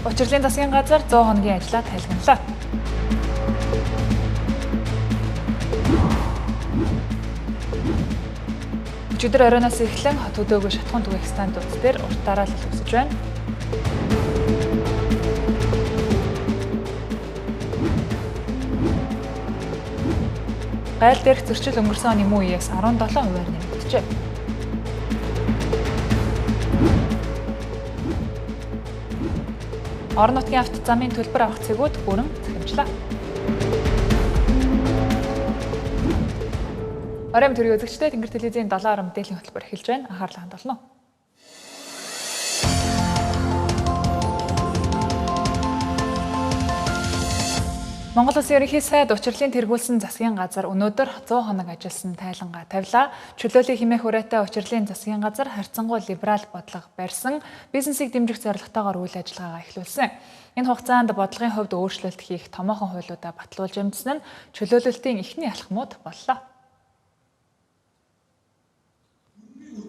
Учирлын засгийн газар 100 хоногийн ажлаа тайлгналаа. Өчигдөр оройноос эхлэн хот хөдөөгөө шатхуун түгээх станцууд дээр уртаараа л өсөж байна. Гайл дээрх зөрчил өнгөрсөн оны муу үеэс 17%-аар нэмэгджээ. Орон нутгийн авто замын төлбөр авах цэгүүд бүрэн захимжлаа. Оройн төрийн үзэгчдээ Тэнгэр телевизийн 7 орон мэдээллийн хөтөлбөр эхэлж байна. Анхаарлаа хандуулна уу? Монгол Улсын ерөнхий сайд Учирлын тэргүүлсэн засгийн газар өнөөдөр 100 хоног ажилласан тайлангаа тавилаа. Чөлөөллийн хэмээх хүрээтэй Учирлын засгийн газар харьцангуй либерал бодлого барьсан бизнесийг дэмжих зорилготойгоор үйл ажиллагаагаа эхлүүлсэн. Энэ хугацаанд бодлогын хувьд өөрчлөлт хийх томоохон хуулиудаа батлуулж амжсан нь чөлөөлөлтийн эхний алхмууд боллоо.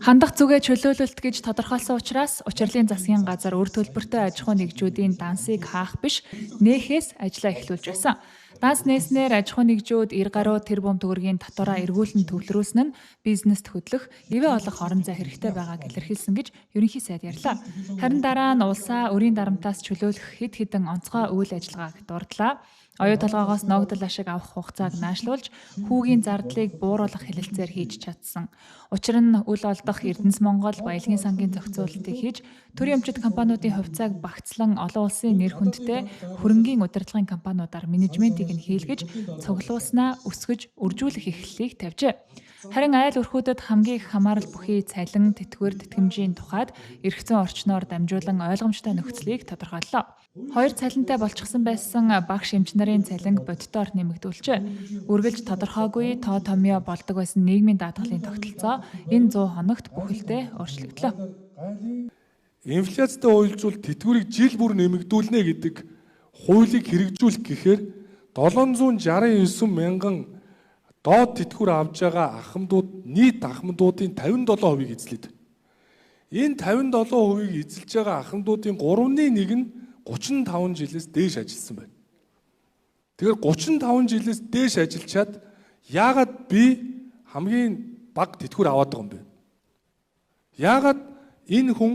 Хандах зүгээ чөлөөлөлт гэж тодорхойлсон учраас Учирлын засгийн газар үр төлбөртэй аж ахуйн нэгжүүдийн дансыг хаах биш, нээхээс ажлаа эхлүүлж байсан. Данс нээснээр аж ахуйн нэгжүүд 90 гаруй тэрбум төгрөгийн татвараа эргүүлэн төвлөрүүлсэн нь бизнест хөдлөх, ивэ олох орон зай хэрэгтэй байгааг илэрхийлсэн гэж ерөнхий сайд ярьлаа. Харин дараа нь улсаа өрийн дарамтаас чөлөөлөх хэд хэдэн онцгой үйл ажиллагааг дурдлаа. Оюу толгоогоос ногдол ашиг авах хугацааг наашлуулж, хүүгийн зардлыг бууруулах хэлэлцээр хийж чадсан. Учир нь үл олдох Эрдэнэс Монгол баялагын сангийн зохицуултыг хийж, төрийн өмчит компаниудын хувьцааг багцлан олон улсын нэр хүндтэй хөрөнгийн удирдлагын компаниудаар менежментийг нь хийлгэж, цуглуулснаа өсгөж, үржүүлэх эхлэлийг тавьжээ. Харин айл өрхүүдэд хамгийн их хамаарал бүхий цалин, тэтгэвэр, тэтгэмжийн тухайд эрх зүйн орчноор дамжуулан ойлгомжтой нөхцөлийг тодорхойллоо. Хоёр цалинтай болчихсон байсан багш эмч нарын цалинг бодитоор нэмэгдүүлжээ. Үргэлж тодорхойгүй тоо томьёо болдог байсан нийгмийн даатгалын тогтолцоо энэ 100 хоногт бүхэлдээ өөрчлөгдлөө. Инфляцтай уялжуул тэтгэврийг жил бүр нэмэгдүүлнэ гэдэг хуулийг хэрэгжүүлэх гэхээр 769 мянган доод тэтгэвэр авж байгаа ахмадууд нийт ахмадуудын 57%-ийг эзлээд. Энэ 57%-ийг эзэлж байгаа ахмадуудын 3.1 нь 35 жилээс дээш ажилласан байна. Тэгэхээр 35 жилээс дээш ажиллачаад яагаад би хамгийн бага тэтгэвэр аваад байгаа юм бэ? Яагаад энэ хүн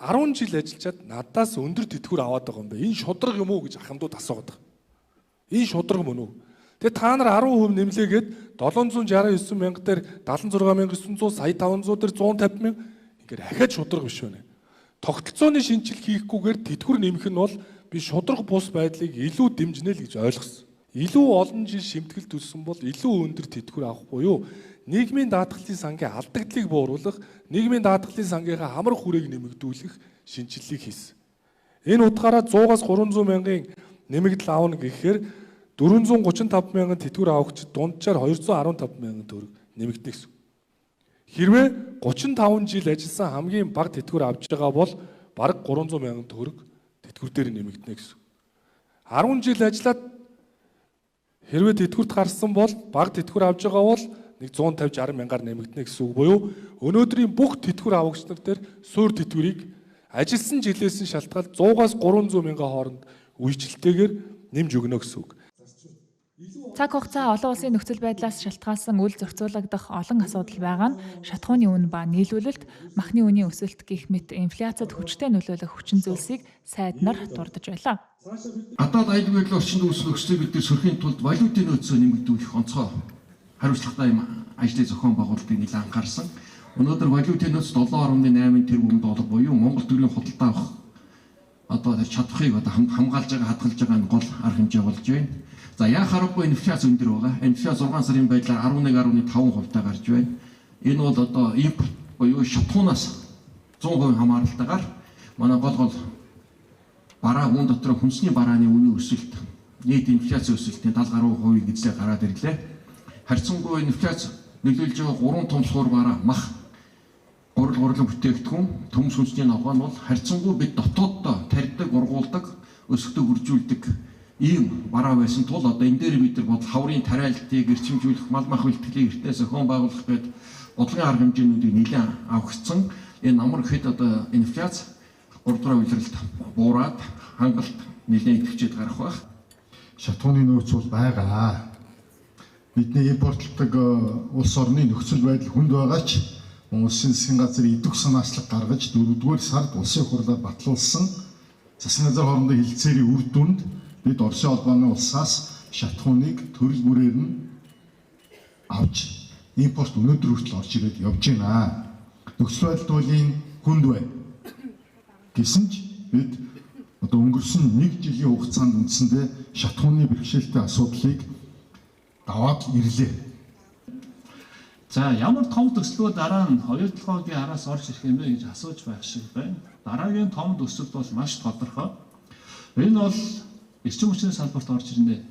10 жил ажиллачаад надаас өндөр тэтгэвэр аваад байгаа юм бэ? Энэ шудраг юм уу гэж ахмадууд асуугаад байгаа. Энэ шудраг мөн үү? Тэгээ та нар 10% нэмлээгээд 769 мянга дээр 76 900 сая 500 дээр 150 мянга ингээд ахаад шудраг биш байна. Тогтолцооны шинжил хийхгүйгээр тэтгэвэр нэмэх нь бол би шудраг бус байдлыг илүү дэмжинэ л гэж ойлгосон. Илүү олон жил шимтгэл төлсөн бол илүү өндөр тэтгэвэр авах буюу нийгмийн даатгалын сангийн алдагдлыг бууруулах, нийгмийн даатгалын сангийнхаа хамар хүрээг нэмэгдүүлэх шинжиллийг хийсэн. Энэ утгаараа 100-аас 300 мянган нэмэгдэл авна гэхээр 435 мянган тэтгэвэр авахч дунджаар 215 мянган төгрөг нэмэгдэх гэсэн. Хэрвээ 35 жил ажилласан хамгийн бага тэтгэвэр авч байгаа бол бараг 300 мянган төгрөг тэтгэвэр дээр нэмэгдэнэ гэсэн. 10 жил ажиллаад хэрвээ тэтгэврт гарсан бол бага тэтгэвэр авч байгаа бол нэг 150 60 мянгаар нэмэгдэнэ гэсэн үг буюу өнөөдрийн бүх тэтгэвэр авагч нар дээр суур тэтгэврийг ажилласан жилээс нь шалтгаал 100-аас 300 мянган хооронд үйлчлэлтэйгээр нэмж өгнө гэсэн үг. Цаг хугацаа олон улсын нөхцөл байдлаас шалтгаалсан үл зохицуулагдах олон асуудал байгаа нь шатхууны үн ба нийлүүлэлт, махны үнийн өсөлт гэх мэт инфляцид хүчтэй нөлөөлөх хүчин зүйлсийг сайд нар дурдж байлаа. Гадаад аюулгүй байдлын орчинд үүсэх нөхцөлийг бид нар сөрхийн тулд валютын нөөцөө нэмэгдүүлэх онцгой хариуцлагатай юм ажлыг зохион байгуулалтыг нэлээд анхаарсан. Өнөөдөр валютын нөөц 7.8 тэрбум доллар буюу Монгол төгрөгийн худалдаа авах одоо тэр чадварыг одоо хамгаалж байгаа, хадгалж байгаа нь гол арга хэмжээ болж байна. За яа харахгүй инфляц өндөр байгаа. Инфляц 6 сарын байдлаар 11.5% гарч байна. Энэ бол одоо импорт буюу шатхуунаас 100% хамааралтайгаар манай гол гол бараа үн дотор хүнсний барааны үнийн өсөлт нийт инфляц өсөлтийн 70 гаруй хувийг эзлээ гараад ирлээ. Харьцангуй инфляц нөлөөлж байгаа гурван том суурь бараа мах, гурил гурлын бүтээгдэхүүн, төмс хүнсний ногоо нь бол харьцангуй бид дотооддоо тарьдаг, ургуулдаг, өсгдөг, үржүүлдэг ийм бараа байсан тул одоо энэ дээр бид нар бодол хаврын тариалтыг эрчимжүүлэх, мал мах бэлтгэлийг эртнээс зохион байгуулах гээд бодлогын арга хэмжээнүүдийг нэлээд авахцсан. Энэ намар гэхэд одоо инфляц 3 дугаар улиралд буураад хангалт нэлээд идэвхжээд гарах байх. Шатхууны нөөц бол байгаа. Бидний импортлдог улс орны нөхцөл байдал хүнд байгаа ч Монгол Улсын засгийн газар идэвх санаачлаг гаргаж 4-р сард улсын хурлаар батлуулсан засгийн газар хоорондын хэлэлцээрийн үр дүнд бид Оросын холбооны улсаас шатхууныг төрөл бүрээр нь авч импорт өнөөдөр хүртэл орж ирээд явж байна. Нөхцөл байдал туйлын хүнд байна. Гэсэн ч бид одоо өнгөрсөн 1 жилийн хугацаанд үндсэндээ шатхууны бэрхшээлтэй асуудлыг даваад ирлээ. За ямар том төслүүд дараа нь 2-7 хоногийн араас орж ирэх юм бэ гэж асууж байх шиг байна. Дараагийн том төсөл бол маш тодорхой. Энэ бол эрчим хүчний салбарт орж ирнэ.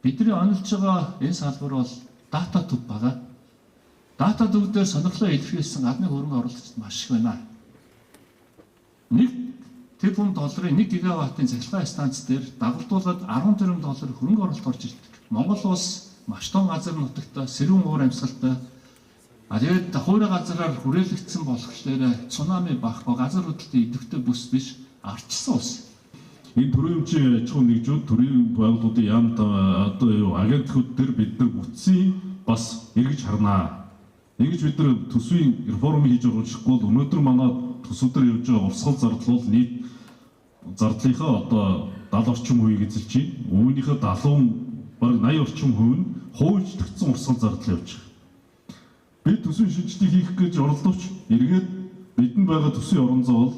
Бидний онилж байгаа энэ салбар бол дата төв байгаа. Дата төв дээр сонирхлоо илэрхийлсэн гадны хөрөнгө оруулагчид маш их байна. 1 тэрбум долларын 1 гигаваттын цахилгаан станц дээр дагалдуулаад 10 тэрбум доллар хөрөнгө оруулалт орж ирдэг. Монгол улс маш том газар нутагтай, сэрүүн уур амьсгалтай. А тэгээд хуурай газраар хүрээлэгдсэн болохоор цунами байхгүй, газар хөдлөлтийн идэвхтэй бүс биш, арчсан улс. Энэ төрийн өмчийн аж ахуйн нэгжүүд, төрийн байгууллагуудын яамд одоо юу агентлагууд дээр бид нар бүтцийн бас эргэж харнаа. Ингэж бид нар төсвийн реформ хийж оруулахгүй бол өнөөдөр манай төсөв дээр явж байгаа урсгал зардал бол нийт зардлынхаа одоо 70 орчим хувийг эзэлж байна. Үүнийхээ 70 бараг 80 орчим хувь нь хуульчлагдсан урсгал зардал явж байгаа. Бид төсвийн шинжилгээ хийх гэж оролдовч эргээд бидэнд байгаа төсвийн орон зай бол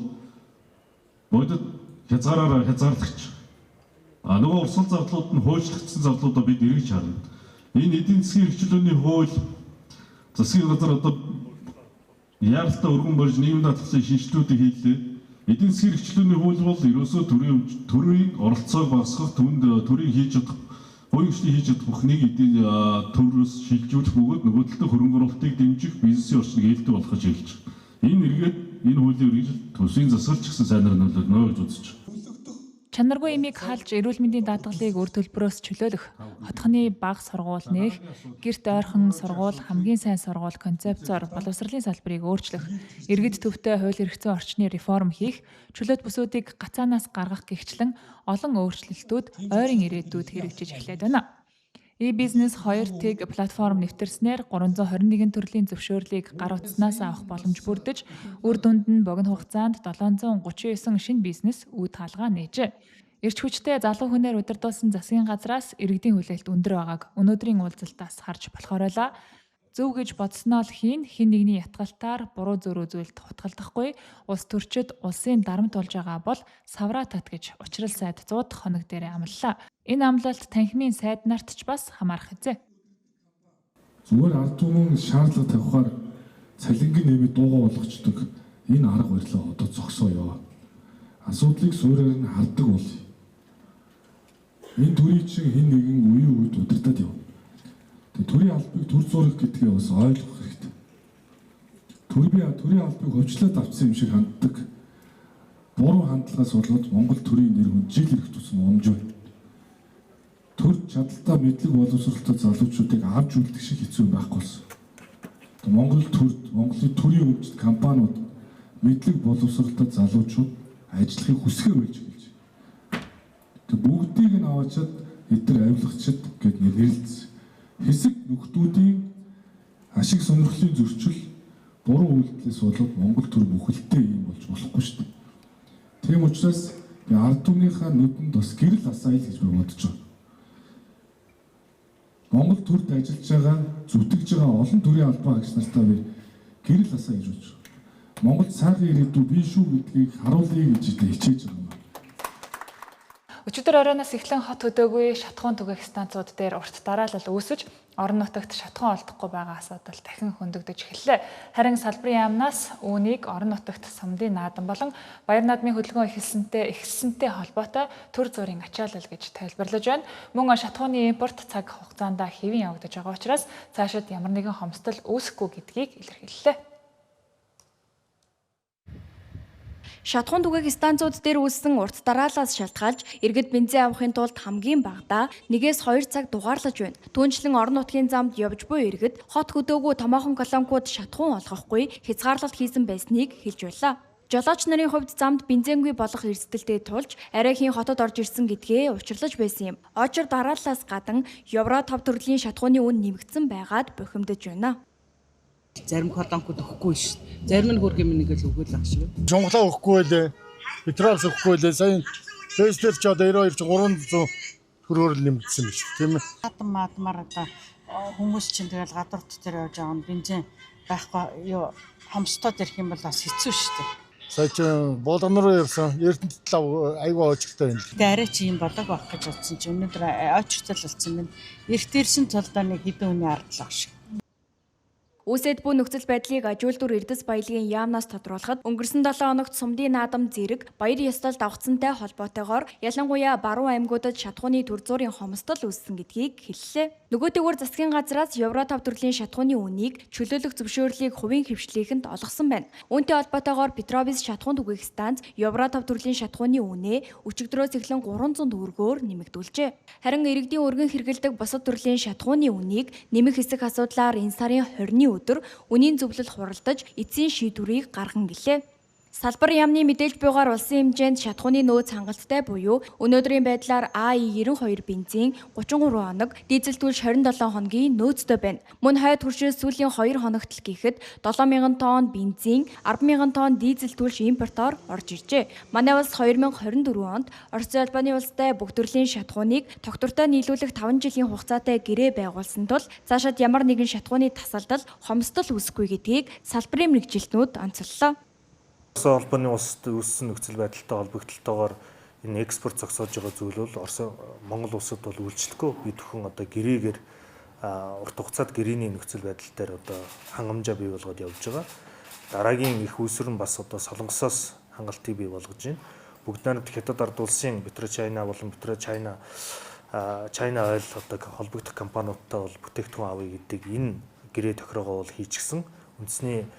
бодит хязгаараараа хязгаарлагч. А нөгөө урсгал зардлууд нь хуульчлагдсан зардлуудаа бид эргэж харна. Энэ эдийн засгийн эрхчлөөний хууль засгийн газар одоо яаралтай өргөн барьж нийгмийн даатгалын шинжилгүүдийг хийлээ. Эдийн засгийн эрхчлөөний хууль бол ерөөсөө төрийн оролцоог багасгах, түнд төрийн хийж чадах, хувийн хөгжлийн хийж чадах бүхнийг эдийн төрөөс шилжүүлэх бөгөөд нөгөө талдаа хөрөнгө оруулалтыг дэмжих, бизнесийн орчныг ээлтэй болгох гэж хэлж байгаа. Энэ эргээд энэ хуулийн үргэлжил төсвийн засаглал ч гэсэн сайнаар нөлөөлнө гэж үзэж байна. Чанаргүй эмийг халж эрүүл мэндийн даатгалыг үр төлбөрөөс чөлөөлөх, хотхоны бага сургууль нээх, гэрт ойрхон сургууль, хамгийн сайн сургууль концепцоор боловсролын салбарыг өөрчлөх, иргэд төвтэй хууль эрх зүйн орчны реформ хийх, чөлөөт бүсүүдийг гацаанаас гаргах гэгчлэн олон өөрчлөлтүүд ойрын ирээдүйд хэрэгжиж эхлээд байна. E-бизнес 2 тэг платформ нэвтэрснээр 321 төрлийн зөвшөөрлийг гар утаснаас авах боломж бүрдэж, үр дүнд нь богино хугацаанд 739 шинэ бизнес үд хаалгаа нээжээ. Эрч хүчтэй залуу хүнээр удирдуулсан засгийн газраас иргэдийн хүлээлт өндөр байгааг өнөөдрийн уулзалтаас харж болохоор байлаа. Зөв гэж бодсноо л хийн, хэн нэгний ятгалтаар буруу зөрүү зүйлд хутгалдахгүй, улс төрчид улсын дарамт болж байгаа бол савраа тат гэж учрал сайд 100 дахь хоног дээр амлалаа. Энэ амлалт танхимын сайд нарт ч бас хамаарах хэзээ. Зүгээр ард түмэн шаардлага тавихаар цалингийн нэмээд дуугаа болгочдөг энэ арга барилаа одоо зогсооё. Асуудлыг суурьаар нь хардаг бол энэ төрийн чинь хэн нэгэн үеийн үед удирдах явна. Төрийн албыг төр зураг гэдгээ бас ойлгох хэрэгтэй. Төрийн албыг ховчлоод авсан юм шиг ханддаг. Буруу хандлагаас болоод Монгол төрийн нэр хүн жил ирэх тусам унж байна. Төр чадaltaа мэдлэг боловсролтой залуучуудыг авч үлдэх шиг хэцүү юм байхгүй болсон. Монгол төрд, Монголын төрийн өмчт компаниуд мэдлэг боловсролтой залуучууд ажиллахыг хүсгээр болж эхэлж байна. Тэг бүгдийг нь аваачаад эдгээр авилгачид гэд нэрлэлсэн. Хэсэг нөхдүүдийн ашиг сонирхлын зөрчил буруу үйлдэлээс болоод Монгол төр бүхэлдээ юм болж болохгүй шүү дээ. Тийм учраас би ард түмнийхээ нүдэнд бас гэрэл асаая л гэж би бодож байгаа. Монгол төрд ажиллаж байгаа, зүтгэж байгаа олон төрийн албан агч нартай би гэрэл асаая гэж бодож байгаа. Монгол сайхан ирээдүй бий шүү гэдгийг харуулъя гэж хичээж байгаа юм. Өчигдөр оройноос эхлэн хот хөдөөгүй шатхуун түгээх станцууд дээр урт дараалал үүсэж орон нутагт шатхуун олдохгүй байгаа асуудал дахин хөндөгдөж эхэллээ. Харин салбарын яамнаас үүнийг орон нутагт сумдын наадам болон баяр наадмын хөдөлгөөн эхэлсэнтэй холбоотой төр зүрийн ачаалал гэж тайлбарлаж байна. Мөн шатхууны импорт цаг хугацаанд хэвэн явагдаж байгаа учраас цаашид ямар нэгэн хомсдол үүсэхгүй гэдгийг илэрхийллээ. Шатхуун түгээх станцууд дээр үүссэн урт дараалаас шалтгаалж иргэд бензин авахын тулд хамгийн багадаа 1-2 цаг дугаарлаж байна. Түүнчлэн орон нутгийн замд явж буй иргэд хот хөдөөгүй томоохон колонкууд шатхуун олгохгүй хязгаарлалт хийсэн байсныг хэлж байлаа. Жолооч нарын хувьд замд бензингүй болох эрсдэлтэй тулж арайхийн хотод орж ирсэн гэдгээ учирлаж байсан юм. Очир дарааллаас гадна евро 5 төрлийн шатахууны үн нэмэгдсэн байгаад бухимдаж байна. Зарим колонкууд өгөхгүй шүү. Зарим нь хөргөн минь л өгөөл ах шиг. Жунгалаа өгөхгүй байлээ. Петроус өгөхгүй байлээ. Сая Тестлер ч одоо 92 ч 300 төгрөгөөр л нэмэгдсэн юм шүү, тийм ээ. Атом мадмар одоо хүмүүс чинь тэгэл гадуурт дээр явж байгаа нь бензин байхгүй юу хомстоод ирэх юм бол бас хэцүү шүү дээ. Сая чи буулган руу явсан. Эрдэнэт лав айгүй очиртай байна. Тэгээ арай чи юм болоог байх гэж бодсон чи өнөөдөр очиртай л болсон юм. Эрт ирсэн тулдаа нэг хэдэн хүний ардлах шиг. Үүсэд буй нөхцөл байдлыг ажиулдүр Эрдэс баялагын яамнаас тодруулахад өнгөрсөн 7 хоногт Сумдын наадам зэрэг баяр ёслол давхцантай холбоотойгоор ялангуяа баруун аймагуудад шатахууны төр зуурын хомсдол үүссэн гэдгийг хэллээ. Нөгөөтэйгүр засгийн газраас евро 5 төрлийн шатахууны үнийг чөлөөлөх зөвшөөрлийг хувийн хэвшлийнхэнд олгосон байна. Үүнтэй холбоотойгоор Петровис шатахуун түгээх станц евро 5 төрлийн шатахууны үнэ өчигдрөөс эхлэн 300 төгрөгөөр нэмэгдүүлжээ. Харин иргэдийн өргөн хэрэглэдэг бусад төрлийн шатахууны үнийг нэмэх хэсэг асуудлаар энэ сарын 20-ны өдөр үнийн зөвлөл хуралдаж эцсийн шийдвэрийг гарган гэлээ. Салбар яамны мэдээлж буйгаар улсын хэмжээнд шатахууны нөөц хангалттай буюу өнөөдрийн байдлаар АИ-92 бензин 33 хоног, дизель түлш 27 хоногийн нөөцтэй байна. Мөн хойд хөршөөс сүүлийн 2 хоногт л гэхэд 7000 тонн бензин, 100000 тонн дизель түлш импортоор орж иржээ. Манай улс 2024 онд Оросын холбооны улстай бүх төрлийн шатахууныг тогтвортой нийлүүлэх 5 жилийн хугацаатай гэрээ байгуулсан тул цаашид ямар нэгэн шатахууны тасалдал, хомсдол үүсэхгүй гэдгийг салбарын мэргэжилтнүүд онцоллоо. Оросын холбооны улсад үүссэн нөхцөл байдалтай холбогдлолтойгоор энэ экспорт зогсоож байгаа зүйл бол Орос Монгол улсад бол үйлчлэхгүй. Бид бүхэн одоо гэрээгээр урт хугацаанд гэрээний нөхцөл байдал дээр одоо хангамжаа бий болгоод явж байгаа. Дараагийн их үүсвэр нь бас одоо Солонгосоос хангалтыг бий болгож байна. Бүгд найрамд Хятад ард улсын Петро Чайна болон Петро Чайна China Oil одоо холбогдох компаниудтай бол бүтээгдэхүүн авъя гэдэг энэ гэрээ тохироогоо бол хийчихсэн. Үндэсний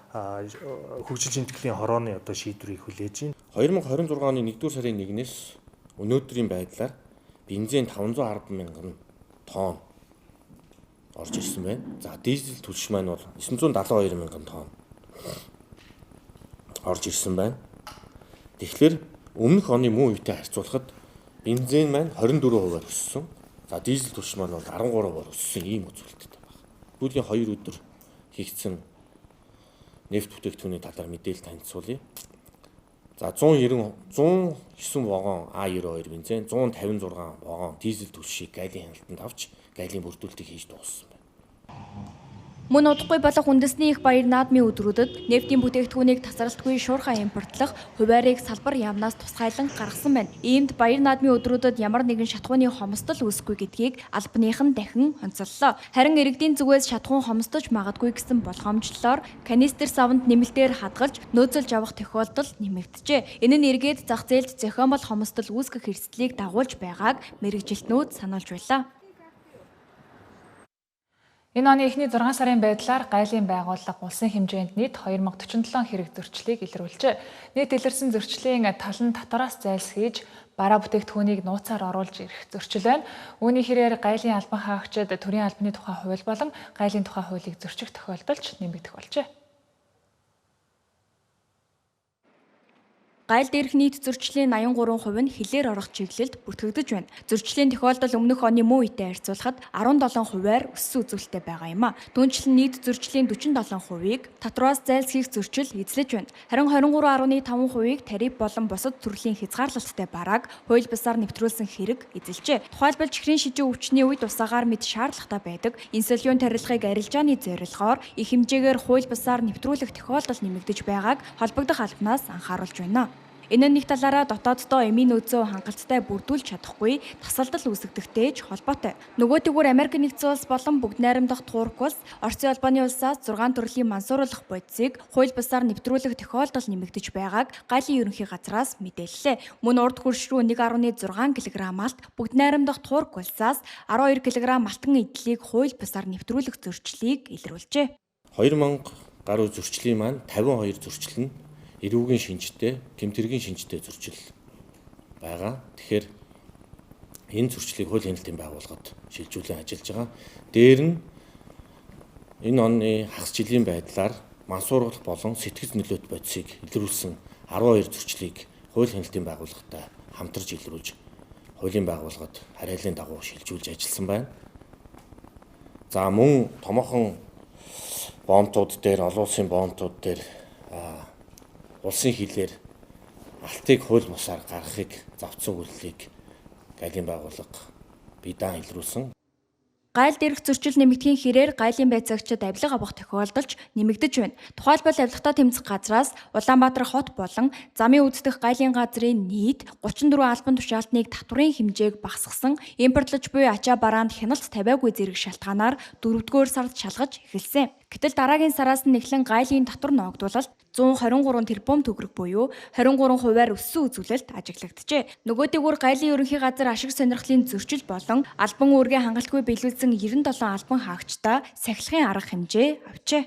хөгжил шинтгэлийн хорооны одоо шийдвэрийг хүлээж байна. 2026 оны 1-р сарын 1-ээс өнөөдрийн байдлаар бензин 510 мянган тонн орж ирсэн байна. За дизель түлш маань бол 972 мянган тонн орж ирсэн байна. Тэгэхээр өмнөх оны мөн үетэй харьцуулахад бензин маань 24%-аар өссөн. За дизель түлш маань бол 13%-аар өссөн ийм үзүүлэлттэй байна. Сүүлийн 2 өдөр хийгдсэн нефть бүтээгдэхүүний талаар мэдээлэл танилцуулъя. За 190 109 вагон А92 бензин, 156 вагон дизель түлшийг гайлын хяналтанд авч гайлын бүрдүүлэлтийг хийж дууссан байна. Мөн удахгүй болох үндэсний их баяр наадмын өдрүүдэд нефтийн бүтээгдэхүүнийг тасралтгүй шуурхай импортлох хуваарийг салбар яамнаас тусгайлан гаргасан байна. Иймд баяр наадмын өдрүүдэд ямар нэгэн шатахууны хомсдол үүсэхгүй гэдгийг албаных нь дахин онцоллоо. Харин иргэдийн зүгээс шатахуун хомсдож магадгүй гэсэн болгоомжлолоор канистр савнд нэмэлтээр хадгалж нөөцөлж авах тохиолдол нэмэгджээ. Энэ нь эргээд зах зээлд зохион бол хомсдол үүсгэх эрсдлийг дагуулж байгааг мэргэжилтнүүд сануулж байлаа. Энэ оны эхний 6 сарын байдлаар гайлын байгууллага улсын хэмжээнд нийт 2047 хэрэг зөрчлийг илрүүлжээ. Нийт илэрсэн зөрчлийн тал нь татвараас зайлсхийж бараа бүтээгдэхүүнийг нууцаар оруулж ирэх зөрчил байна. Үүний хэрээр гайлын албан хаагчид төрийн албаны тухай хууль болон гайлын тухай хуулийг зөрчих тохиолдол ч нэмэгдэх болжээ. Гайл дээрх нийт зөрчлийн 83% нь хилээр орох чиглэлд бүртгэгдэж байна. Зөрчлийн тохиолдол өмнөх оны мөн үетэй харьцуулахад 17%-аар өссөн үзүүлэлттэй байгаа юм а. Түүнчлэн нийт зөрчлийн 47%-ийг татвараас зайлсхийх зөрчил эзлэж байна. Харин 23.5%-ийг тариф болон бусад төрлийн хязгаарлалттай барааг хууль бусаар нэвтрүүлсэн хэрэг эзэлжээ. Тухайлбал чихрийн шижин өвчний үед усаагаар мэд шаардлагатай байдаг инсулин тарилгыг арилжааны зорилгоор их хэмжээгээр хууль бусаар нэвтрүүлэх тохиолдол нэмэгдэж байгааг холбогдох албанаас анхааруулж байна. Энэ нь нэг талаараа дотооддоо эмийн нөөцөө хангалттай бүрдүүлж чадахгүй тасалдал үүсгэдэгтэй ч холбоотой. Нөгөөтэйгүр Америк нэгдсэн улс болон бүгд найрамдах Турк улс Оросын холбооны улсаас 6 төрлийн мансууруулах бодисыг хууль бусаар нэвтрүүлэх тохиолдол нэмэгдэж байгааг гайлын ерөнхий газраас мэдээллээ. Мөн урд хөрш рүү 1.6 кг алт, бүгд найрамдах Турк улсаас 12 кг алтан эдлийг хууль бусаар нэвтрүүлэх зөрчлийг илрүүлжээ. 2000 гаруй зөрчлийн маань 52 зөрчил нь эрүүгийн шинжтэй, гэмтэргийн шинжтэй зөрчил байгаа. Тэгэхээр энэ зөрчлийг хууль хяналтын байгууллагад шилжүүлэн ажиллаж байгаа. Дээр нь энэ оны хагас жилийн байдлаар мансууруулах болон сэтгэц нөлөөт бодисыг илрүүлсэн 12 зөрчлийг хууль хяналтын байгууллагатай хамтарч илрүүлж хуулийн байгууллагад хариаллын дагуу шилжүүлж ажилласан байна. За мөн томоохон бомтууд дээр, олон улсын бомтууд дээр улсын хилээр алтыг хууль бусаар гаргахыг завцсан үйлдэлийг гайлын байгууллага бидаан илрүүлсэн. Гайл дээрх зөрчил нэмэгдэхийн хэрээр гайлын байцаагчид авилга авах тохиолдолч нэмэгдэж байна. Тухайлбал авилгатай тэмцэх газраас Улаанбаатар хот болон замын үздэх гайлын газрын нийт 34 албан тушаалтныг татварын хэмжээг багасгасан, импортлож буй ачаа бараанд хяналт тавиагүй зэрэг шалтгаанаар 4-р сард шалгаж эхэлсэн. Гэтэл дараагийн сараас нь эхлэн гайлын татвар ноогдуулалт 123 тэрбум төгрөг буюу 23%-аар өссөн үзүүлэлт ажиглагджээ. Нөгөөдөөгөр гайлын ерөнхий газар ашиг сонирхлын зөрчил болон албан үүргээ хангалтгүй биелүүлсэн 97 албан хаагчдаа сахилгын арга хэмжээ авчээ.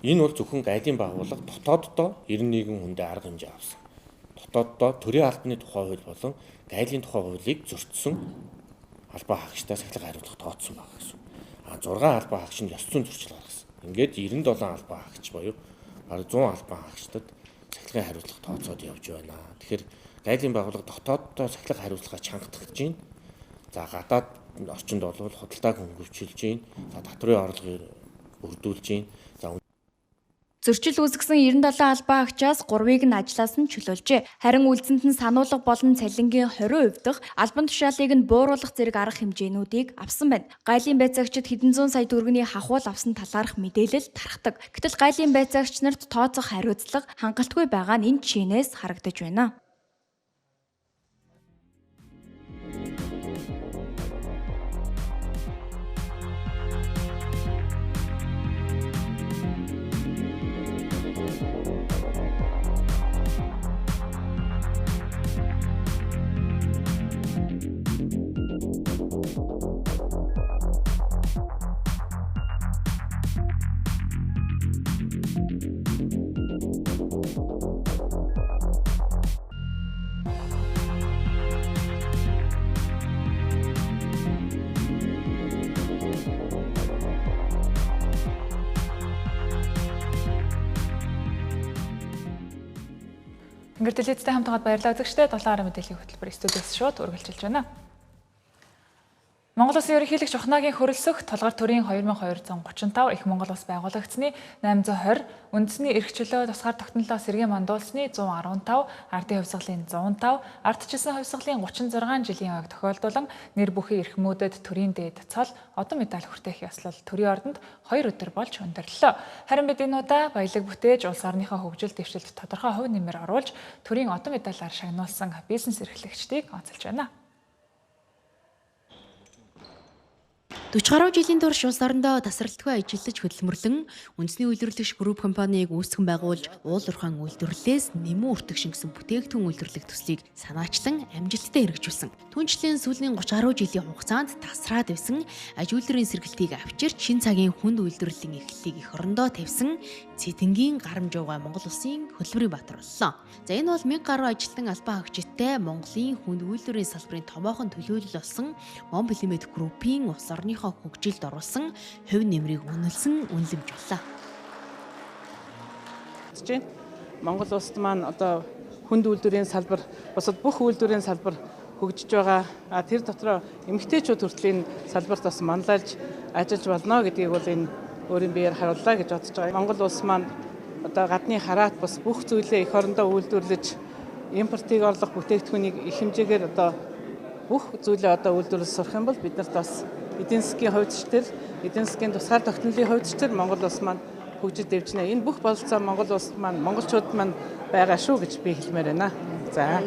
Энэ бол зөвхөн гайлын байгууллага дотооддоо 91 хүндээ арга хэмжээ авсан. Дотооддоо төрийн албаны тухай хууль болон гайлын тухай хуулийг зөрчсөн албан хаагчдаа сахилга хариуцлага тооцсон байгаа гэсэн. 6 албан хаагч нь ёс зүйн зөрчил гаргасан. Ингээд 97 албан хаагч буюу бараг 100 албан хаагчдад сахилгын хариуцлага тооцоод явж байна. Тэгэхээр гайлын байгууллага дотооддоо сахилга хариуцлагаа чангатгах гэж байна. За гадаад орчинд бол худалдааг хөнгөвчилж байна. За татврын орлогыг бүрдүүлж байна. За Зөрчил үүсгэсэн 97 албан хаагчаас 3-ыг нь ажлаас нь чөлөөлжээ. Харин үлдсэнд нь сануулга болон цалингийн 20% дахь албан тушаалыг нь бууруулах зэрэг арга хэмжээнүүдийг авсан байна. Гайлын байцаагчид хэдэн зуун сая төгрөгийн хахуул авсан талаарх мэдээлэл тархдаг. Гэтэл гайлын байцаагч нарт тооцох хариуцлага хангалтгүй байгаа нь энэ жишээнээс харагдаж байна. Тэнгэр телевизтэй хамт байгаад баярлалаа үзэгчдээ. 7 мэдээллийн хөтөлбөр студиэс шууд үргэлжилж байна. Монгол Улсын ерөнхийлөгч Ухнаагийн хөрөлсөх Тулгар төрийн 2235 их Монгол улс байгуулагдсаны 820, үндэсний эрх чөлөө тусгаар тогтнолоо сэргээн мандуулсны 115, ардын хувьсгалын 105, ардчилсан хувьсгалын 36 жилийн ойг тохиолдуулан нэр бүхий эрхмүүдэд төрийн дээд цол одон медаль хүртээх ёслол төрийн ордонд 2 өдөр болж өндөрлөлөө. Харин бид энэ удаа баялаг бүтээж улс орныхоо хөгжил дэвшилд тодорхой хувь нэмэр оруулж төрийн одон медалаар шагнуулсан бизнес эрхлэгчдийг онцолж байна. 40 гаруй жилийн турш улс орондоо тасралтгүй ажиллаж хөдөлмөрлөн үндэсний үйлдвэрлэгч групп компанийг үүсгэн байгуулж уул уурхайн үйлдвэрлэлээс нэмэн өртөг шингэсэн бүтээгдэхүүн үйлдвэрлэх төслийг санаачлан амжилттай хэрэгжүүлсэн. Түүнчлэн сүүлийн 30 гаруй жилийн хугацаанд тасраад байсан аж үйлдвэрийн сэргэлтийг авчирч шин цагийн хүнд үйлдвэрлэлийн эхлэлийг эх орондоо тавьсан Цэтэнгийн гарам жуугай Монгол улсын хөдөлмөрийн баатар боллоо. За энэ бол 1000 гаруй ажилтан албан хаагчидтай Монголын хүнд үйлдвэрийн салбарын томоохон төлөөлөл болсон Монпилимет группийн улс орныхоо хөгжилд оруулсан хувь нэмрийг үнэлсэн үнэлэмж боллоо. Монгол улсад маань одоо хүнд үйлдвэрийн салбар, бусад бүх үйлдвэрийн салбар хөгжиж байгаа. Тэр дотроо эмэгтэйчүүд хүртэл энэ салбарт бас манлайлж ажиллаж болно гэдгийг бол энэ өөрийн биеэр харууллаа гэж бодож байгаа. Монгол улс маань одоо гадны хараат бас бүх зүйлээ эх орондоо үйлдвэрлэж импортыг орлох бүтээгдэхүүнийг их хэмжээгээр одоо бүх зүйлээ одоо үйлдвэрлэж сурах юм бол бид нарт бас эдийн засгийн хувьд ч тэр эдийн засгийн тусгаар тогтнолын хувьд ч тэр Монгол улс маань хөгжиж дэвжнэ. Энэ бүх бололцоо Монгол улс маань монголчууд маань байгаа шүү гэж би хэлмээр байна. За.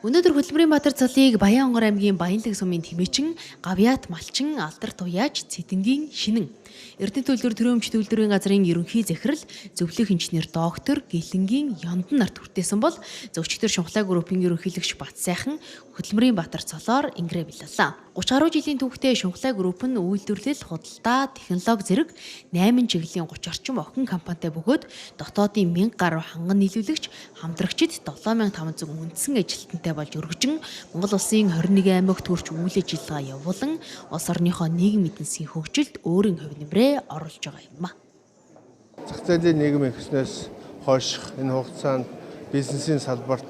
Өнөөдөр Хөдөлмөрийн Баатар цолыг Баян-Онгор аймгийн Баянлаг сумын тэмээчин Гавьяат Малчин Алдарт Уяаж Цэтэнгийн шинэн Эрдэнэ төлөөр төрийн өмч үйлдвэрийн газрын ерөнхий захирал зөвлөх инженер доктор Гэлэнгийн Ёндон нарт хүртээсэн бол зөвчтөр Шунхлай группийн ерөнхийлөгч Бат Сайхан Хөдөлмөрийн Баатар цолоор ингэрээ бэлэлээ. 30 гаруй жилийн түүхтэй Шунхлай групп нь үйлдвэрлэл, худалдаа, технологи зэрэг 8 чиглэлийн 30 орчим охин компанитай бөгөөд дотоодын 1000 гаруй ханган нийлүүлэгч хамтрагчид 7500 үндсэн ажилтнтай болж өргөжин Монгол улсын 21 аймагт төрч үйл ажиллагаа явуулан улс орныхоо нийгэм эдийн засгийн хөгжилд өөрийн хувь нэмрээ оруулж байгаа юм а. Зах зээлийн нийгэм ихснээс хойш энэ хугацаанд бизнесийн салбарт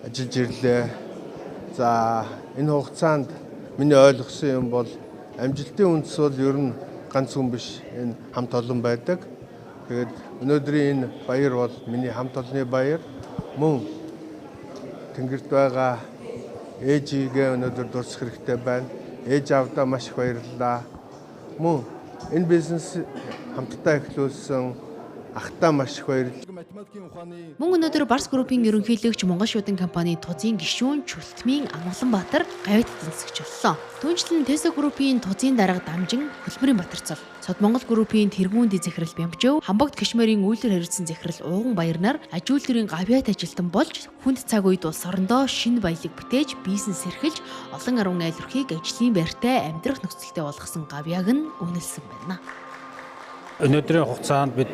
ажиллаж ирлээ. За, энэ хугацаанд миний ойлгосон юм бол амжилтын үндэс бол ер нь ганц хүн биш, энэ хамт олон байдаг. Тэгээд өнөөдрийн энэ баяр бол миний хамт олонны баяр. Мөн тэнгэрт байгаа ээжигээ өнөөдөр дурсах хэрэгтэй байна. Ээж аавдаа маш их баярлалаа. Мөн энэ бизнес хамтдаа эхлүүлсэн ахтаа маш их баярлалаа. Мөн өнөөдөр Барс группийн ерөнхийлөгч Монгол шуудан компани тузын гишүүн Чүлтмийн Амгаланбаатар гавьяат эзэмсэгч боллоо. Түүнчлэн Тесо группийн тузын дарга Дамжин Хөдөлмөрийн Батарцол, Сод Монгол группийн тэргүүн дэд захирал Бямжив, Хамбогт Кишмэрийн үйлдвэр хариуцсан захирал Ууган Баярнаар аж үйлдвэрийн гавьяат ажилтан болж хүнд цаг үед улс орондоо шинэ баялаг бүтээж бизнес эрхэлж олон арван айл өрхийг ажлын байртай амьдрах нөхцөлтэй болгосон гавьяаг нь үнэлсэн байна. Өнөөдрийн хугацаанд бид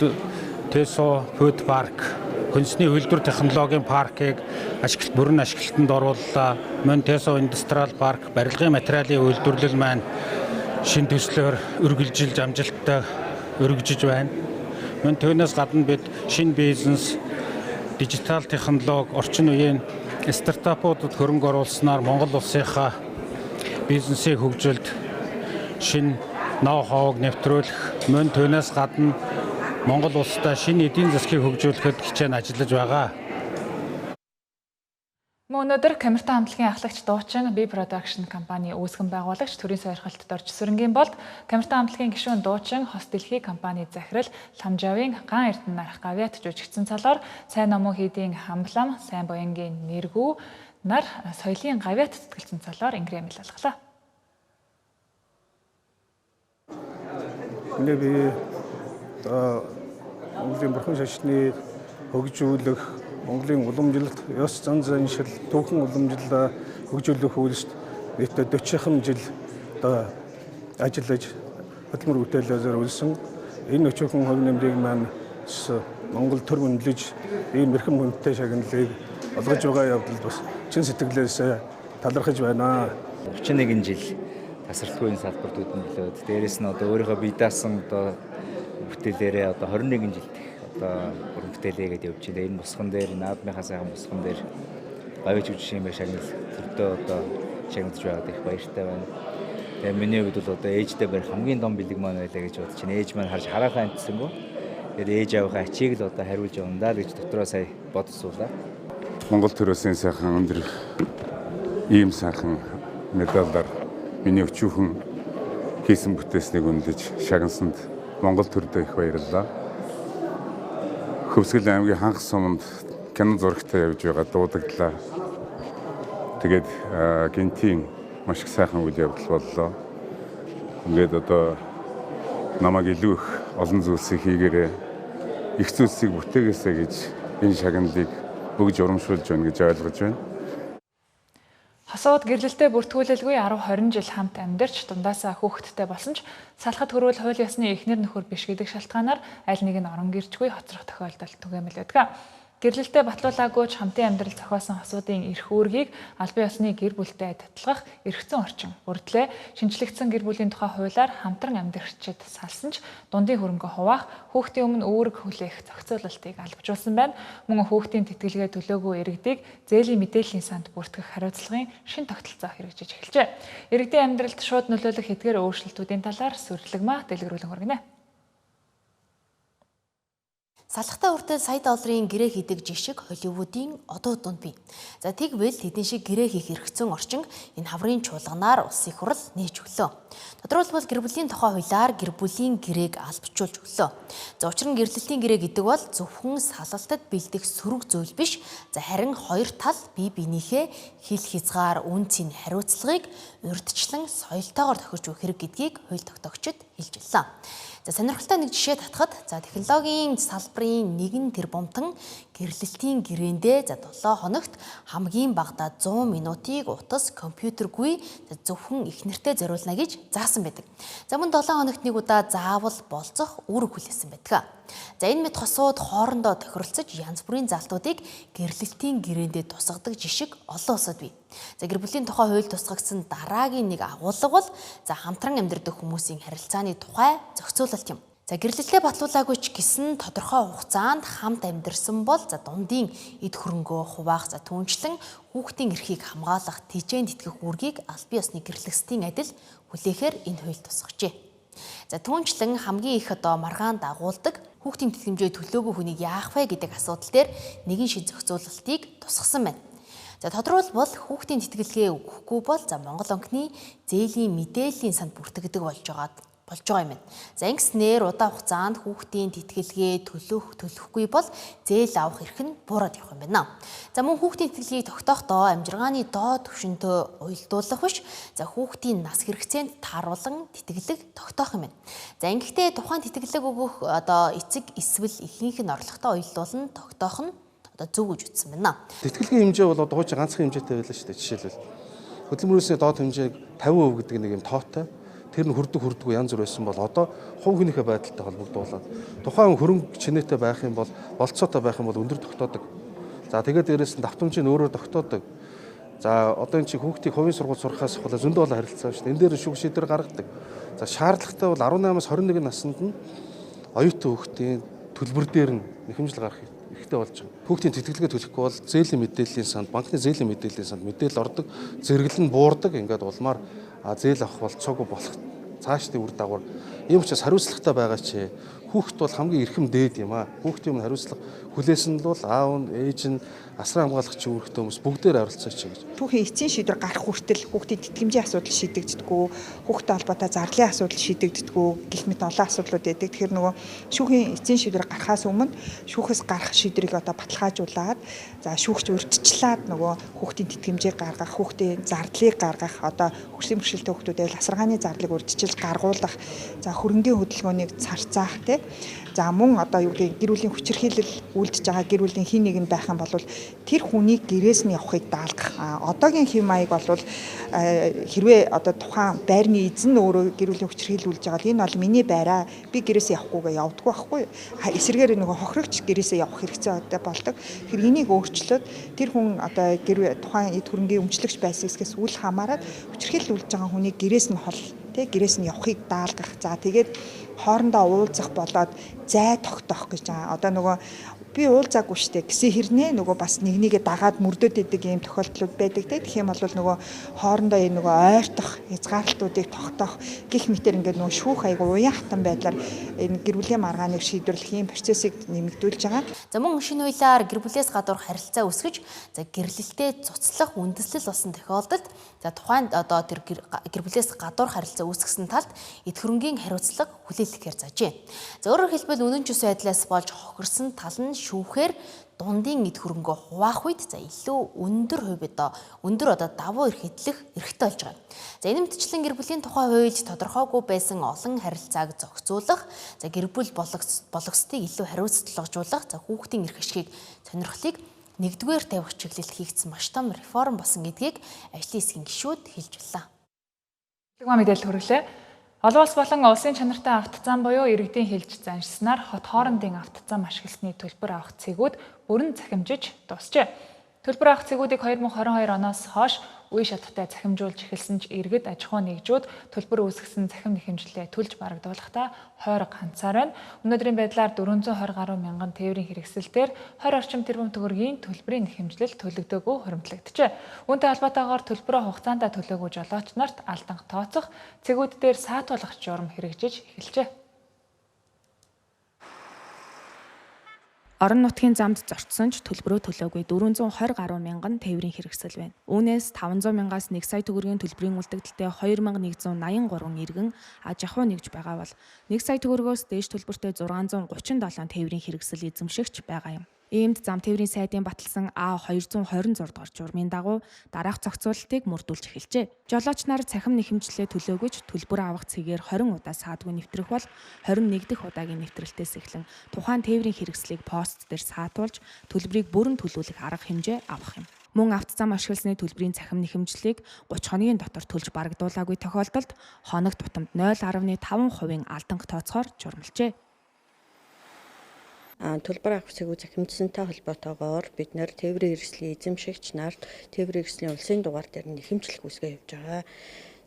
Тесо Food Park хүнсний үйлдвэр технологийн паркийг бүрэн ашиглалтанд орууллаа. Мөн Тесо Industrial Park барилгын материалын үйлдвэрлэл маань шинэ төслөөр үргэлжилж амжилттай өргөжиж байна. Мөн түүнээс гадна бид шинэ бизнес, дижитал технологи, орчин үеийн стартапуудад хөрөнгө оруулснаар Монгол улсынхаа бизнесийн хөгжилд шинэ ноу-хауг нэвтрүүлэх, мөн түүнээс гадна Монгол улстай шинэ эдийн засгийг хөгжүүлэхэд хичээн ажиллаж байгаа. Мөн өнөөдөр Камертай хамтлагийн ахлагч дуучин B Production компани үүсгэн байгуулагч төрийн сойрхолтод орж сүрэнгийн болд Камертай хамтлагийн гишүүн дуучин Хос Дэлхий компани захирал Ламжавын Ган Эрдэнэ нарах гавьяат жүжигчсэн цалоор сайн номон хийдийн хамблам, сайн буянгийн нэргүү нар соёлын гавьяат зүтгэлцэн цалоор ингрэм алгалаа. Миний би Монголын бурхан шашныг хөгжүүлэх, Монголын уламжлалт, ёс зан заншил, түүхэн уламжлалаа хөгжүүлэх үйлсд нийтдээ 40 жил одоо ажиллаж хөдөлмөр бүтээлээ зориулсан. Энэ өчүүхэн хувь нэмрийг маань Монгол төр үнэлж ийм эрхэм хүндтэй шагналыг олгож байгаа явдалд бас чин сэтгэлээс талархаж байна. 31 жил тасралтгүй энэ салбарт үдэнлээд дээрэс нь одоо өөрийнхөө бие даасан одоо бүтээлээрээ одоо 21 жил одоо уран бүтээлээ гэдээ явж байна. Энэ босгон дээр, наадмынхаа сайхан босгон дээр гавьяч үжиж юм шагнал төрдөө одоо шагналж байгаад их баяртай байна. Тэгээ миний хувьд бол одоо ээжтэй барих хамгийн том бэлэг маань байлаа гэж бодож байна. Ээж маань харж хараахан амтсангүй. Тэгээд ээж аавынхаа ачийг л одоо хариулж явна даа гэж дотроо сая бодож суулаа. Монгол төрөөсөн сайхан өндөр ийм сайхан медалаар миний өчүүхэн хийсэн бүтээснийг үнэлж шагнасанд Монгол төрдөө их баярлалаа. Хөвсгөл аймгийн хангас суманд кино зурагтай явж байгаа дуудаглаа. Тэгээд гинтийн маш их сайхан үйл явдал боллоо. Ингээд одоо намайг илүү их олон зүйлсийг хийгээрэй, их зүйлсийг бүтээгээсэй гэж энэ шагналыг өгж урамшуулж байна гэж ойлгож байна. Хосууд гэрлэлтэд бүртгүүлэлгүй 10-20 жил хамт амьдарч дундаасаа хүүхэдтэй болсон ч салахад хүрвэл хууль ёсны эхнэр нөхөр биш гэдэг шалтгаанаар аль нэг нь орон гэрчгүй хоцрох тохиолдол түгээмэл байдаг. Гэрлэлтэд батлуулаагүй ч хамтын амьдрал зохиосон хосуудын эрх үүргийг албан ёсны гэр бүлтэй таталгах эргэцэн орчин бүрдлээ. Шинжлэгдсэн гэр бүлийн тухай хуулиар хамтран амьдрагчид салсан ч дундын хөрөнгө хуваах, хүүхдийн өмнө үүрэг хүлээх зохицуулалтыг албажуулсан байна. Мөн хүүхдийн тэтгэлгээ төлөөгүй иргэдийг зээлийн мэдээллийн санд бүртгэх хариуцлагын шинэ тогтолцоо хэрэгжиж эхэлжээ. Иргэдийн амьдралд шууд нөлөөлөх эдгээр өөрчлөлтүүдийн талаар сүрлэгмаа дэлгэрүүлэн хүргэнэ. Салхтай хүртэл сая долларын гэрээ хийдэг жишг Холливуудын одууд дунд бий. За тэгвэл тэдэн шиг гэрээ хийх эрхцэн орчин энэ хаврын чуулганаар улсын их хурл нээж өглөө. Тодорхойлбол гэр бүлийн тухай хуулиар гэр бүлийн гэрээг албажуулж өглөө. За учир нь гэрлэлтийн гэрээ гэдэг бол зөвхөн салалтад бэлдэх сөрөг зүйл биш. За харин хоёр тал бие биенийхээ хил хязгаар үн цэн хариуцлагыг урьдчилан соёлтойгоор тохирч өгөх хэрэг гэдгийг хууль тогтоогчид хэлж байлаа. За сонирхолтой нэг жишээ татхад за технологийн салбарын нэгэн тэрбумтан гэрлэлтийн гэрээндээ за 7 хоногт хамгийн багадаа 100 минутыг утас компьютергүй зөвхөн их нэртэй зориулна гэж заасан байдаг. За мөн 7 хоногт нэг удаа заавал болцох үүрэг хүлээсэн байдаг. За энэ мэт хосууд хоорондоо тохиролцож янз бүрийн залтуудыг гэрлэлтийн гэрээндээ тусгадаг жишг олон улсад бий. За гэр бүлийн тухай хууль тусгагдсан дараагийн нэг агуулга бол за хамтран амьдардаг хүмүүсийн харилцааны тухай зохицуулалт юм. За гэрлэлтэд батлуулаагүй ч гэсэн тодорхой хугацаанд хамт амьдарсан бол за дундын эд хөрөнгөө хуваах, за түүнчлэн хүүхдийн эрхийг хамгаалах, тэжээнд итгэх үүргийг албан ёсны гэрлэгсдийн адил хүлээхээр энэ хууль тусгажээ. За түүнчлэн хамгийн их одоо маргаан дагуулдаг хүүхдийн тэтгэмжээ төлөөгүй хүнийг яах вэ гэдэг асуудал дээр нэгэн шин зохицуулалтыг тусгасан байна. За тодруулбал хүүхдийн тэтгэлгээ өгөхгүй бол за Монгол банкны зээлийн мэдээллийн санд бүртгэдэг болж байгаа юм байна. За ингэснээр удаан хугацаанд хүүхдийн тэтгэлгээ төлөхгүй бол зээл авах эрх нь буураад явах юм байна. За мөн хүүхдийн тэтгэлгийг тогтоохдоо амжиргааны доод түвшинтэй уялдуулах биш, за хүүхдийн нас хэрэгцээнд тааруулан тэтгэлэг тогтоох юм байна. За ингэхдээ тухайн тэтгэлэг өгөх одоо эцэг эсвэл ихэнх нь орлоготой уялдуулан тогтоох нь одоо зөв гэж үзсэн байна. Тэтгэлгийн хэмжээ бол одоо хуучин ганцхан хэмжээтэй байлаа шүү дээ. Жишээлбэл хөдөлмөрөөсөө доод хэмжээг 50% гэдэг нэг юм тоотой. Тэр нь хүрдэг янз бүр байсан бол одоо хувь хүнийхээ байдалтай холбогдуулаад тухайн хөрөнгө чинээтэй байх юм бол болцоотой байх юм бол өндөр тогтоодог. За тэгээд дээрээс нь давтамжийн өөрөөр тогтоодог. За одоо энэ чинь хүүхдийг хувийн сургууль сурахаас ахвал зөндөө олон харилцаа шүү дээ. Энэ дээр шүүх шийдвэр гаргадаг. За шаардлагатай бол 18-аас 21 наснд нь оюутан хүүхдийн төлбөр дээр нь нэхэмжил гарах хэрэгтэй болж байгаа. Хүүхдийн тэтгэлгээ төлөхгүй бол зээлийн мэдээллийн санд, банкны зээлийн мэдээллийн санд мэдээлэл ордог, зэрэглэл нь буурдаг. Ингээд улмаар зээл авах болцоогүй болох цаашдын үр дагавар. Ийм учраас хариуцлагатай байгаа ч хүүхэд бол хамгийн эрхэм дээд юм аа. Хүүхдийн өмнө хариуцлага хүлээсэн л бол аав нь, ээж нь, асран хамгаалагч үүрэгтэй хүмүүс бүгдээр оролцооч гэж. Түүхийн эцсийн шийдвэр гарах хүртэл хүүхдийн тэтгэмжийн асуудал шийдэгддэггүй, хүүхдтэй холбоотой зарлалын асуудал шийдэгддэггүй гэх мэт олон асуудлууд байдаг. Тэгэхээр нөгөө шүүхийн эцсийн шийдвэр гарахаас өмнө шүүхээс гарах шийдвэрийг одоо баталгаажуулаад, за шүүгч урьдчилаад нөгөө хүүхдийн тэтгэмжийг гаргах, хүүхдийн зардлыг гаргах, одоо хөгжлийн бэрхшээлтэй хүүхдүүд асаргааны зардлыг урьдчилж гаргуулах, за хөрөнгийн хөдөлгөөнийг царцаах тий. За мөн одоо юу гэдэг гэр бүлийн хүчирхийлэл үлдэж байгаа гэр бүлийн хин нэгэн байх юм бол тэр хүнийг гэрээс нь явахыг даалгах. Одоогийн хэв маяг бол хэрвээ одоо тухайн байрны эзэн өөрөө гэр бүлийн хүчирхийлэл үлдэж байгаа бол энэ бол миний байраа, би гэрээсээ явахгүйгээ явдаггүй байхгүй. Эсрэгээр нөгөө хохирогч гэрээсээ явах хэрэгцээ болдог. Тэгэхээр энийг өөрчлөөд тэр хүн одоо гэр тухайн эд хөрөнгийн өмчлөгч байсан хэсгээс үл хамааран хүчирхийлэл үлдэж байгаа хүнийг гэрээс нь хол тий гэрээс нь явахыг даалгах. За тэгээд хоорондоо уулзах болоод зай тогтоох гэж байгаа. Одоо нөгөө би уулзаагүй штэ гэсэн хэрнээ нөгөө бас нэг нэгэ дагаад мөрдөд идэг ийм тохиолдлууд байдаг те. Тэгэх юм бол нөгөө хоорондоо энэ нөгөө ойртох, хязгаарлалтуудыг тогтоох гих мэтэр ингээд нөгөө шүүх айгу уян хатан байдлаар энэ гэр бүлийн маргааныг шийдвэрлэх ийм процессыг нэмэгдүүлж байгаа. За мөн шинэ хуулиар гэр бүлээс гадуурх харилцаа үүсгэж за гэрлэлтэд цуцлах үндэслэл болсон тохиолдолд за тухайн одоо тэр гэр бүлээс гадуурх харилцаа үүсгэсэн талд эд хөрөнгийн хариуцлага хүлээлгэхээр зажээ. За өөрөөр хэлбэл үнэн чөс байдлаас болж хохирсон тал нь шүүхээр дундын эд хөрөнгөө хуваах үед за илүү өндөр хувь одоо өндөр одоо давуу эрх эдлэх эрхтэй болж байгаа. За энэ мэтчлэн гэр бүлийн тухай хуульд тодорхойгүй байсан олон харилцааг зохицуулах, за гэр бүл болгоцдыг илүү хариуцлагажуулах, за хүүхдийн эрх ашигыг сонирхлыг нэгдүгээр тавих чиглэлд хийгдсэн маш том реформ болсон гэдгийг ажлын хэсгийн гишүүд хэлж байлаа. Мэдээлэл хүргэлээ. Олон улс болон улсын чанартай автозам буюу иргэдийн хэлж заншсанаар хот хоорондын автозам ашигласны төлбөр авах цэгүүд бүрэн захимжиж дуусжээ. Төлбөр авах цэгүүдийг 2022 оноос хойш үе шаттай захимжуулж эхэлсэн ч иргэд аж ахуй нэгжүүд төлбөр үүсгэсэн захим нэхэмжлээ төлж барагдуулахдаа хойрог хандсаар байна. Өнөөдрийн байдлаар 420 гаруй мянган тээврийн хэрэгсэлтээр 20 орчим тэрбум төгрөгийн төлбөрийн нэхэмжлэл төлөгдөөгүй хуримтлагджээ. Үүнтэй холбоотойгоор төлбөрөө хугацаанд төлөөгүй жолооч нарт алданх тооцох, цэгүүд дээр саатуулах журам хэрэгжиж эхэлжээ. Орон нутгийн замд зорчсон ч төлбөрөө төлөөгүй 420 гаруй мянган тээврийн хэрэгсэл байна. Үүнээс 500 мянгаас 1 сая төгрөгийн төлбөрийн үлдэгдэлтэй 2183 иргэн аж ахуй нэгж байгаа бол 1 сая төгрөгөөс дээш төлбөртэй 637 тээврийн хэрэгсэл эзэмшигч байгаа юм. Иймд зам тээврийн сайдын баталсан А226 дугаар журмын дагуу дараах зохицуулалтыг мөрдүүлж эхэлжээ. Жолооч нар цахим нэхэмжлээ төлөөгүйч төлбөр авах цэгээр 20 удаа саадгүй нэвтрэх бол 21 дэх удаагийн нэвтрэлтээс эхлэн тухайн тээврийн хэрэгслийг пост дээр саатуулж төлбөрийг бүрэн төлүүлэх арга хэмжээ авах юм. Мөн автозам ашигласны төлбөрийн цахим нэхэмжлийг 30 хоногийн дотор төлж барагдуулаагүй тохиолдолд хоног тутамд 0.5% алданх тооцоохоор журмалжээ. Төлбөр авах цэгүү захимжсантай холбоотойгоор бид нэр тээврийн хэрэгслийн эзэмшигч нарт тээврийн хэрэгслийн улсын дугаар дээр нэхэмжлэх үүсгээ явж байгаа.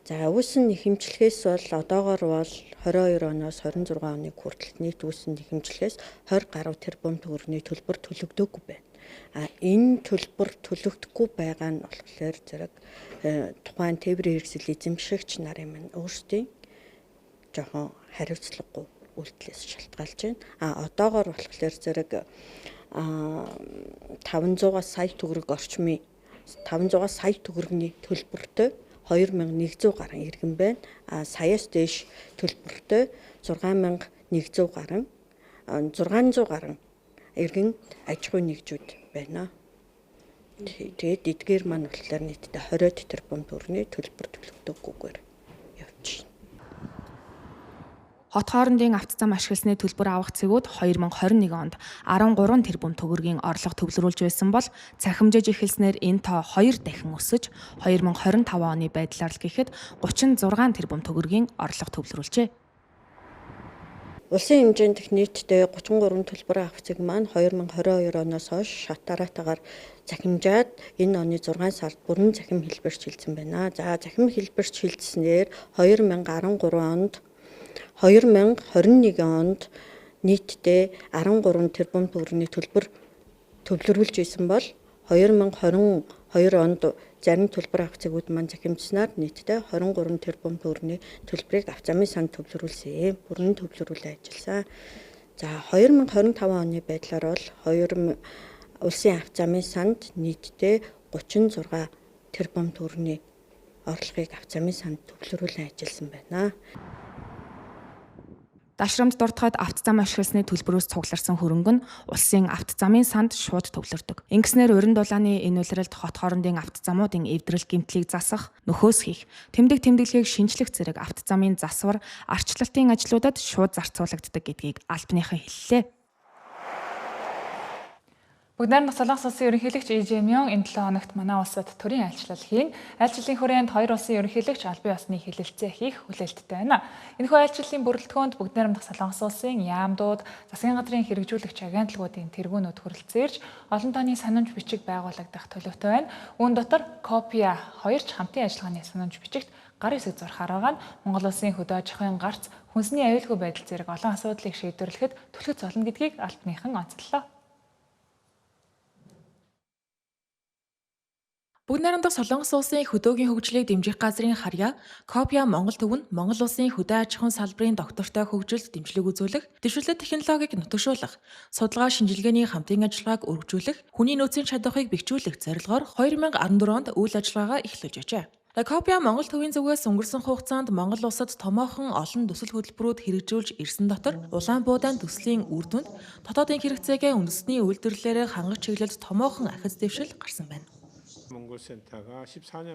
За үүсэн нэхэмжлэхээс бол одоогор бол 22 оноос 26 оны хүртэл нийт үүсэн нэхэмжлэхээс 20 гаруй тэрбум төгрөгийн төлбөр төлөгдөөгүй байна. А энэ төлбөр төлөгдөхгүй байгаа нь болохоор зэрэг тухайн тээврийн хэрэгсэл эзэмшигч нарын минь өөрсдийн жоохон хариуцлагагүй үйлдэлээс шалтгаалж байна. А одоогор болохоор зэрэг 500-аас сая төгрөг орчмын 500-аас сая төгрөгийн төлбөртэй 2100 гаруй иргэн байна. А саяас дээш төлбөртэй 6100 гаруй 600 гаруй иргэн аж ахуйн нэгжүүд байна. Тэгээд эдгээр маань болохоор нийтдээ 20 тэрбум төгрөгийн төлбөр төлөгдөггүйгээр явж байна. Хот хоорондын авто зам ашигласны төлбөр авах цэгүүд 2021 онд 13 тэрбум төгрөгийн орлого төвлөрүүлж байсан бол цахимжиж эхэлснээр энэ тоо 2 дахин өсөж 2025 оны байдлаар л гэхэд 36 тэрбум төгрөгийн орлого төвлөрүүлжээ. Улсын хэмжээнд нийтдээ 33 төлбөр авах цэг маань 2022 оноос хойш шат дараатайгаар захимжаад энэ оны 6 сард бүрэн захим хэлбэрч хилцэн байна. За захим хэлбэрч хилцснээр 2013 онд 2021 онд нийтдээ 13 тэрбум төгрөгийн төлбөр төвлөрүүлж исэн бол 2022 онд зарим төлбөр авах цэгүүд маань захимжснаар нийтдээ 23 тэрбум төгрөгийн төлбөрийг авто замын санд төвлөрүүлсэн. Бүрэн төвлөрүүлээ ажилласан. За 2025 оны байдлаар бол улсын авто замын санд нийтдээ 36 тэрбум төгрөгийн орлогыг авто замын санд төвлөрүүлэн ажилласан байна. Дашрамд дурдахад авто зам ашигласны төлбөрөөс цугларсан хөрөнгө нь улсын авто замын санд шууд төвлөрдөг. Ингэснээр уран дулааны энэ улиралд хот хоорондын авто замуудын эвдрэл гэмтлийг засах, нөхөөс хийх, тэмдэг тэмдэглэгийг шинжлэх зэрэг авто замын засвар, арчлалтын ажлуудад шууд зарцуулагддаг гэдгийг албаныхан хэллээ. Бүгд найрамдах Солонгос улсын ерөнхийлөгч И Жэ Мён энэ 7 хоногт манай улсад төрийн айлчлал хийн. Айлчлалын хүрээнд хоёр улсын ерөнхийлөгч албан ёсны хэлэлцээ хийх хүлээлттэй байна. Энэхүү айлчлалын бүрэлдэхүүнд бүгд найрамдах Солонгос улсын яамдууд, засгийн газрын хэрэгжүүлэгч агентлагуудын тэргүүнүүд хүрэлцээрж олон тооны санамж бичиг байгуулагдах төлөвтэй байна. Үүн дотор Копиа хоёр ч хамтын ажиллагааны санамж бичигт гар хэсэг зурхаар байгаа нь Монгол улсын хөдөө аж ахуйн гарц, хүнсний аюулгүй байдал зэрэг олон асуудлыг шийдвэрлэхэд түлхэц болно гэдгийг албаныхан онцлоо. Бүгд найрамдах Солонгос улсын хөдөөгийн хөгжлийг дэмжих газрын харьяа Копиа Монгол төв нь Монгол улсын хөдөө аж ахуйн салбарын доктортой хөгжилд дэмжлэг үзүүлэх, дэвшилтэт технологиг нутагшуулах, судалгаа шинжилгээний хамтын ажиллагааг өргөжүүлэх, хүний нөөцийн чадварыг бэхжүүлэх зорилгоор 2014 онд үйл ажиллагаагаа эхлүүлж байжээ. Копиа Монгол төвийн зүгээс өнгөрсөн хугацаанд Монгол улсад томоохон олон төсөл хөтөлбөрүүд хэрэгжүүлж ирсэн дотор Улаанбуудаан төслийн үр дүнд дотоодын хэрэгцээгээ үндэсний үйлдвэрлэлээр хангах чиглэлд томоохон ахиц дэвшил гарсан байна.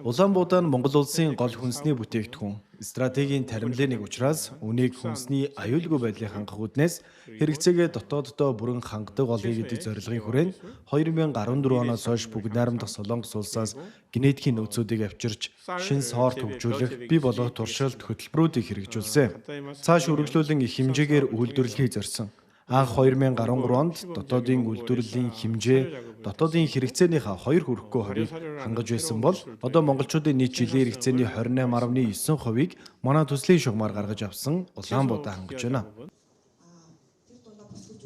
Улаанбуудаа нь Монгол улсын гол хүнсний бүтээгдэхүүн, стратегийн таримлын нэг учраас үүнийг хүнсний аюулгүй байдлыг хангах үүднээс хэрэгцээгээ дотооддоо бүрэн хангадаг олъё гэдэг зорилгын хүрээнд 2014 оноос хойш бүгд найрамдах Солонгос улсаас генетикийн нөөцүүдийг авчирч шинэ сорт хөгжүүлэх, бий болгох туршилт хөтөлбөрүүдийг хэрэгжүүлсэн. Цааш үргэлжлүүлэн их хэмжээгээр үйлдвэрлэхийг зорьсон. Анх 2013 онд дотоодын үйлдвэрлэлийн хэмжээ дотоодын хэрэгцээнийхээ 2 хүрэхгүй хорийг хангаж байсан бол одоо монголчуудын нийт жилийн хэрэгцээний 28.9%-ийг манай төслийн шугамар гаргаж авсан Улаанбуудаа хангаж байна.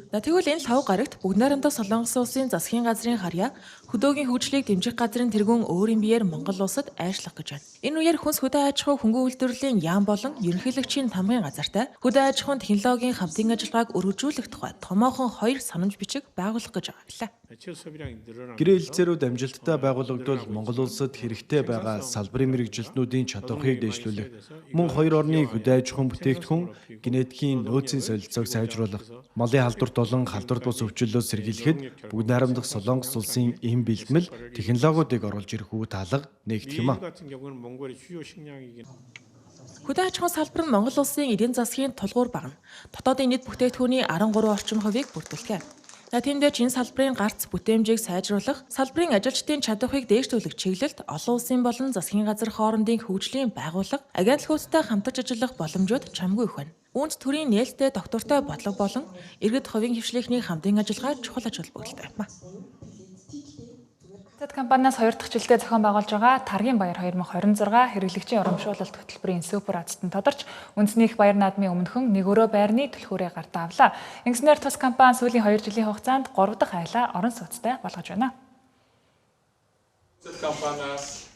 Тэгвэл энэ лав гарагт бүгд найрамдах Солонгос улсын засгийн газрын харьяа хөдөөгийн хөгжлийг дэмжих газрын тэргүүн өөрийн биеэр Монгол улсад айлчлах гэж байна. Энэ үеэр хүнс хөдөө аж ахуй хөнгөн үйлдвэрлэлийн яам болон ерөнхийлөгчийн тамгын газартай хөдөө аж ахуйн технологийн хамтын ажиллагааг өргөжүүлэх тухай томоохон хоёр санамж бичиг байгуулах гэж байгаа гэлээ. Гэрээ хэлцээрүүд амжилттай байгуулагдвал Монгол улсад хэрэгтэй байгаа салбарын мэргэжилтнүүдийн чадварыг дэвшлүүлэх, мөн хоёр орны хөдөө аж ахуйн бүтээгдэхүүн генетикийн нөөцийн солилцоог сайжруулах, малын халдварт болон халдварт бус өвчлөлөөс сэргийлэхэд бүгд найрамдах Солонгос улсын эм бэлтгэл технологиудыг оруулж ирэх үе таалга нэгдэх юм а. Хөдөө аж ахуйн салбар нь Монгол улсын эдийн засгийн тулгуур багна. Дотоодын нийт бүтээгдэхүүний 13 орчим хувийг бүрдүүлдэг. Тиймдээ ч энэ салбарын гарц бүтээмжийг сайжруулах, салбарын ажилчдын чадварыг дээшлүүлэх чиглэлд олон улсын болон засгийн газар хоорондын хөгжлийн байгууллага, агентлагуудтай хамтарч ажиллах боломжууд чамгүй их байна. Үүнд төрийн нээлттэй доктортой бодлого болон иргэд хувийн хвшлийнхний хамтын ажиллагаа чухал ач холбогдолтой юм. Зэт компаниас 2 дахь жилдээ зохион байгуулж байгаа Таргийн баяр 2026 хэрэглэгчийн урамшуулалт хөтөлбөрийн супер азтан тодорч үндэсний их баяр наадмын өмнөхөн нэг өрөө байрны түлхүүрээ гардаа авлаа. Ингэснээр тус компани сүүлийн 2 жилийн хугацаанд 3 дахь айлаа орон сууцтай болгож байна. Зэт компаниас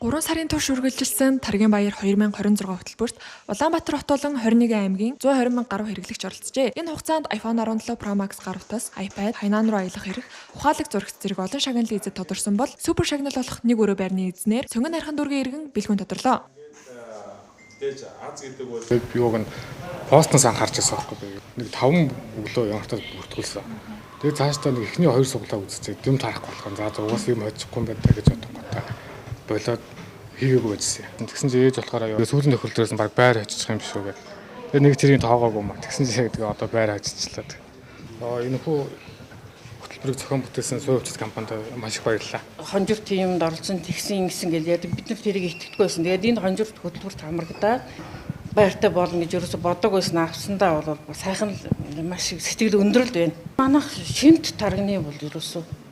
3 сарын турш үргэлжилсэн Таргийн баяр 2026 хөтөлбөрт Улаанбаатар хот болон 21 аймгийн 120 мянга гаруй хэрэглэгч оролцжээ. Энэ хугацаанд iPhone 17 Pro Max гаруй тос, iPad, Хайнан руу аялах эрх, ухаалаг зурагт зэрэг олон шагналын эзэд тодорсон бол супер шагнал болох нэг өрөө байрны эзнээр Цонгон нархан дүүргийн иргэн бэлгүн тодорлоо. Мэдээж аз гэдэг бол би уг нь постноос анхаарч байсан байхгүй. Нэг 5 өглөө ямартаа бүртгүүлсэн. Тэгээ цаашдаа нэг эхний 2 суглаа үзчихээ дэм тарахгүй болохоор за угаас юм хожихгүй юм байна гэж бодонготой болоод хийгээгүй байжсэн. Тэгсэн чинь ээж болохоор сүүлийн тохиолдлоос нь баг байр оччих юм биш үү гэдэг. Тэгээ нэг тэрийг тоогоогүй маа. Тэгсэн чинь тэгээ одоо байр оччихлаа. Энэ хүү хөтөлбөрийг зохион бүтээсэн суур хувьцат компанид маш их баярлалаа. Хонжирт юмд оролцсон тэгсэн ингэсэн гэж ярьдаг. Бид нар тэрийг итгэдэггүй байсан. Тэгээд энэ хонжирт хөтөлбөрт хамрагдаад байртай болно гэж ерөөсө бодог байсан. Авсандаа бол сайхан маш их сэтгэл өндөрлөлт байна. Манайх шинт тарганы бол ерөөсө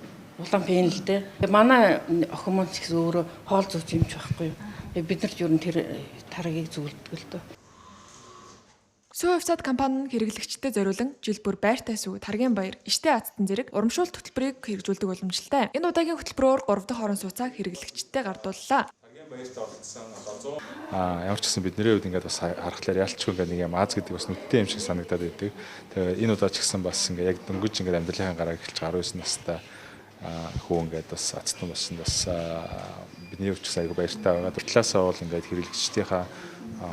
улаан пен л дээ. Манай охин маань ч гэсэн өөрөө хоол зүүж юм ч байхгүй юу. Бид нар ч ер нь тэр таргийг зөвлөдөг л дөө. Сүү хувьцаат компани нь хэрэглэгчдэд зориулан жил бүр байртай сүү, Таргийн баяр, иштэй азтан зэрэг урамшуулт хөтөлбөрийг хэрэгжүүлдэг уламжлалтай. Энэ удаагийн хөтөлбөрөөр 3 дахь орон сууцаа хэрэглэгчдэд гардууллаа. Баярт оролцсон 100 Ямар ч гэсэн бидний хувьд ингээд бас харахлаар ялчгүй ингээд нэг юм аз гэдэг бас нүдтэй юм шиг санагдаад байдаг. Тэгээ энэ удаа ч гэсэн бас ингээд яг дөнгөж ингээд амьдралынхаа гараа эхэлж 19 настай хүү ингээд бас ацтан болсон бас бидний хувьд ч гэсэн айгүй баяртай байгаа. Талаасаа бол ингээд хэрэглэгчдийнхаа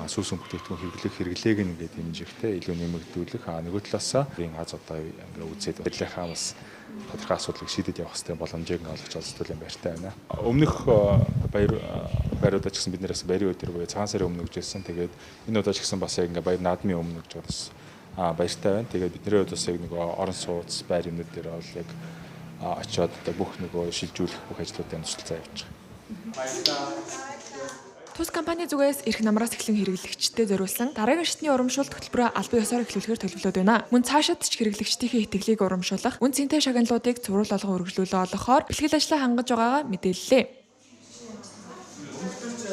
сүүсэн бүтээгдэхүүн хэрэглэх хэрэглээг нь ингээд хэмжихтэй илүү нэмэгдүүлэх. Нөгөө талаасаа энэ аз одоо ингээд үзээд амьдралынхаа бас тодорхой асуудлыг шийдэж явах хэрэгтэй боломжийг ингээд олгож олзтол юм баяртай байна. Өмнөх баяр байруудаа ч гэсэн бид нэрээс баярын өдөр буюу цагаан сарын өмнө өгжсэн. Тэгээд энэ удаа ч гэсэн бас яг ингээд баяр наадмын өмнө өгж байгаа бас баяртай байна. Тэгээд бидний хувьд бас яг нөгөө орон сууц байр юмнууд дээр бол яг очиод одоо бүх нөгөө шилжүүлэх бүх ажлуудын тусалцаа явж байгаа. Тус компани зүгээс эрх намраас эхлэн хэрэглэгчдэд зориулсан дараагийн шатны урамшуулт хөтөлбөрөө албан ёсоор эхлүүлэхээр төлөвлөд байна. Мөн цаашид ч хэрэглэгчдийнхээ итгэлийг урамшуулах, үн цэнтэй шагналуудыг цуврал болгон үргэлжлүүлээ олгохоор бэлтгэл ажлаа хангаж байгаагаа мэдээллээ.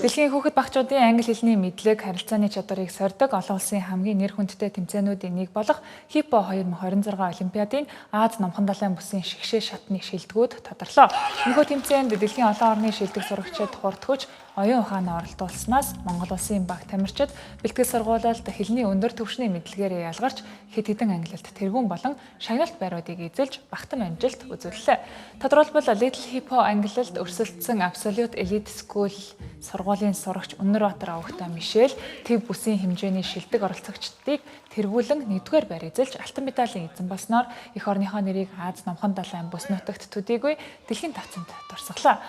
Дэлхийн хүүхэд багчуудын англи хэлний мэдлэг, харилцааны чадварыг сордог олон улсын хамгийн нэр хүндтэй тэмцээнүүдийн нэг болох HIPPO 2026 олимпиадын Аз номхон далайн бүсийн шигшээ шатны шилдэгүүд тодорлоо. Энэхүү тэмцээнд дэлхийн олон орны шилдэг сурагчид хурд хүч, оюун ухаанаа оролдуулснаас Монгол улсын баг тамирчид бэлтгэл сургуулалд хэлний өндөр түвшний мэдлэгээр ялгарч хэд хэдэн ангилалд тэргүүн болон шагналт байруудыг эзэлж багтан амжилт үзүүллээ. Тодорхойлбол Little Hippo ангилалд өрсөлдсөн Absolute Elite School сургуулийн сурагч Үнэрбаатар овогтой Мишель төв бүсийн хэмжээний шилдэг оролцогчдыг тэргүүлэн 1-р байр эзэлж алтан медалийн эзэн болсноор эх орныхоо нэрийг Аз номхон далайн бүс нутагт төдийгүй дэлхийн тавцанд дурсгалаа.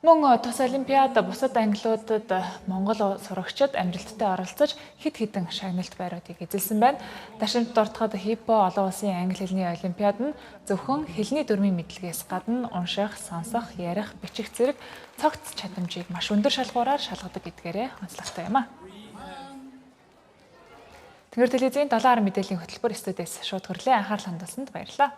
Мөн тус олимпиад бусад ангилуудад Монгол сурагчид амжилттай оролцож хэд хэдэн шагналт байруудыг эзэлсэн байна. Дашимт дуртахад HIPPO олон улсын англи хэлний олимпиад нь зөвхөн хэлний дүрмийн мэдлэгээс гадна унших, сонсох, ярих, бичих зэрэг цогц чадамжийг маш өндөр шалгуураар шалгадаг гэдгээрээ онцлогтой юм а. Тэнгэр телевизийн 7 10 мэдээллийн хөтөлбөр студиэс шууд хөрлөө. Анхаарал хандуулсанд баярлалаа.